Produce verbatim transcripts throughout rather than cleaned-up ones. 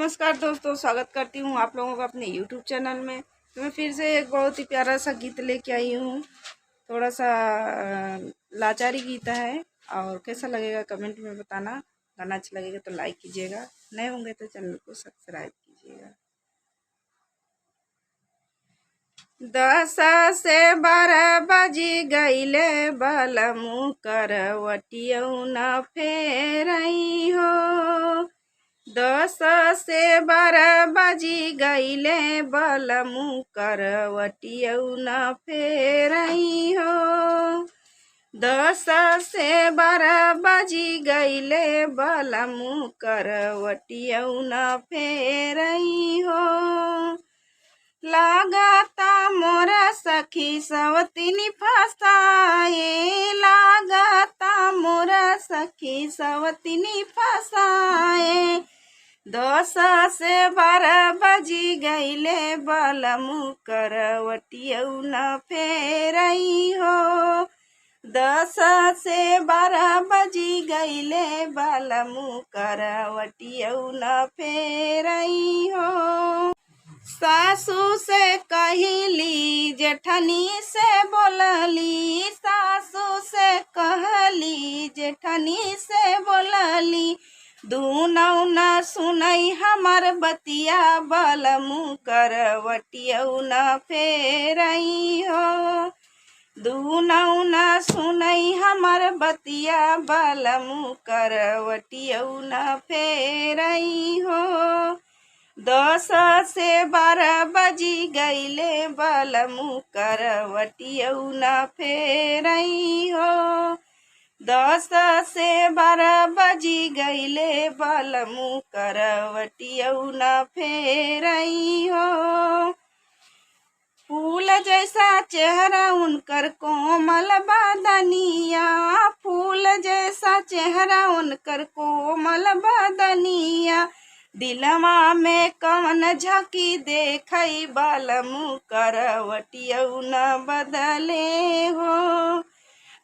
नमस्कार दोस्तों, स्वागत करती हूँ आप लोगों का अपने YouTube चैनल में। तो मैं फिर से एक बहुत ही प्यारा सा गीत लेके आई हूँ। थोड़ा सा, अ, लाचारी गीत है, और कैसा लगेगा कमेंट में बताना। गाना अच्छा लगेगा तो लाइक कीजिएगा, नए होंगे तो चैनल को सब्सक्राइब कीजिएगा। दस से बारह बजी गईले, बलमु करवटियौ न फेरई हो। दस से बारह बजी गईले, बलमु करवटियौ न फेरई हो। दस से बारह बजी गईले, बलमु करवटियौ न फेरई हो। लागता मोरा सखी सवतिनी फसाए, लागता मोरा सखी सवतिनी फसाए। दस से बारह बजी गईले, बलमु करवटियौ न फेरई हो। दस से बारह बजी गईले, बलमु करवटियौ न फेरई हो। सासू से कहली, जेठनी से बोलली, सासू से कहली, जेठनी से बोलली, दूनौ न सुनई हमर बतिया, बलमु करवटियौ न फेरई हो। दूनौ न सुनई हमर बतिया, बलमु करवटियौ न फेरई हो। दस से बारह बजी गईले, बलमु करवटियौ न फेरई हो। दस से बारह बजी गईले, बलमु करवटियौ न फेरई हो। फूल जैसा चेहरा उनकर कोमल बदनिया, फूल जैसा चेहरा उनकर कोमल बदनिया। दिलवा में कवन झांकी देखई, बलमु करवटियौ न बदले हो।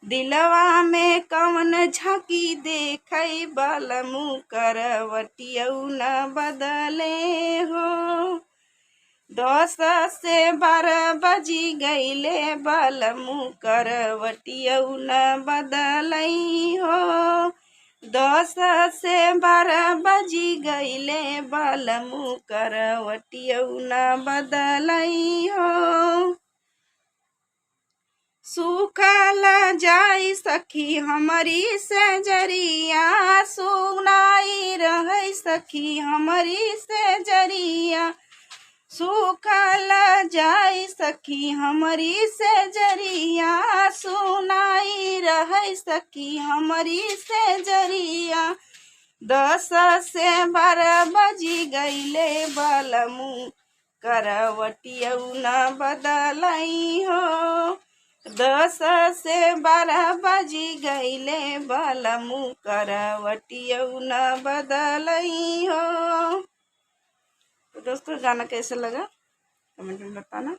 दिलवा में कवन झांकी देखई, बलमु करवटियौ न बदले हो। दस से बारह बजी गईले, बलमु करवटियौ न बदलई हो। दस से बारह बजी गईले, बलमु करवटियौ न बदलई हो। सूखल जाई सखी हमरी सेजरिया, सुनाई रहई सखी हमरी सेजरिया। सूखल जाई सखी हमरी सेजरिया, सुनाई रहई सखी हमरी सेजरिया। दस से बारह बजी गईले, बलमु करवटियौ न बदलई हो। दस से बारह बजी गईले, बलमु करवटियौ न बदलई हो। तो दोस्तों, गाना कैसे लगा कमेंट में बताना।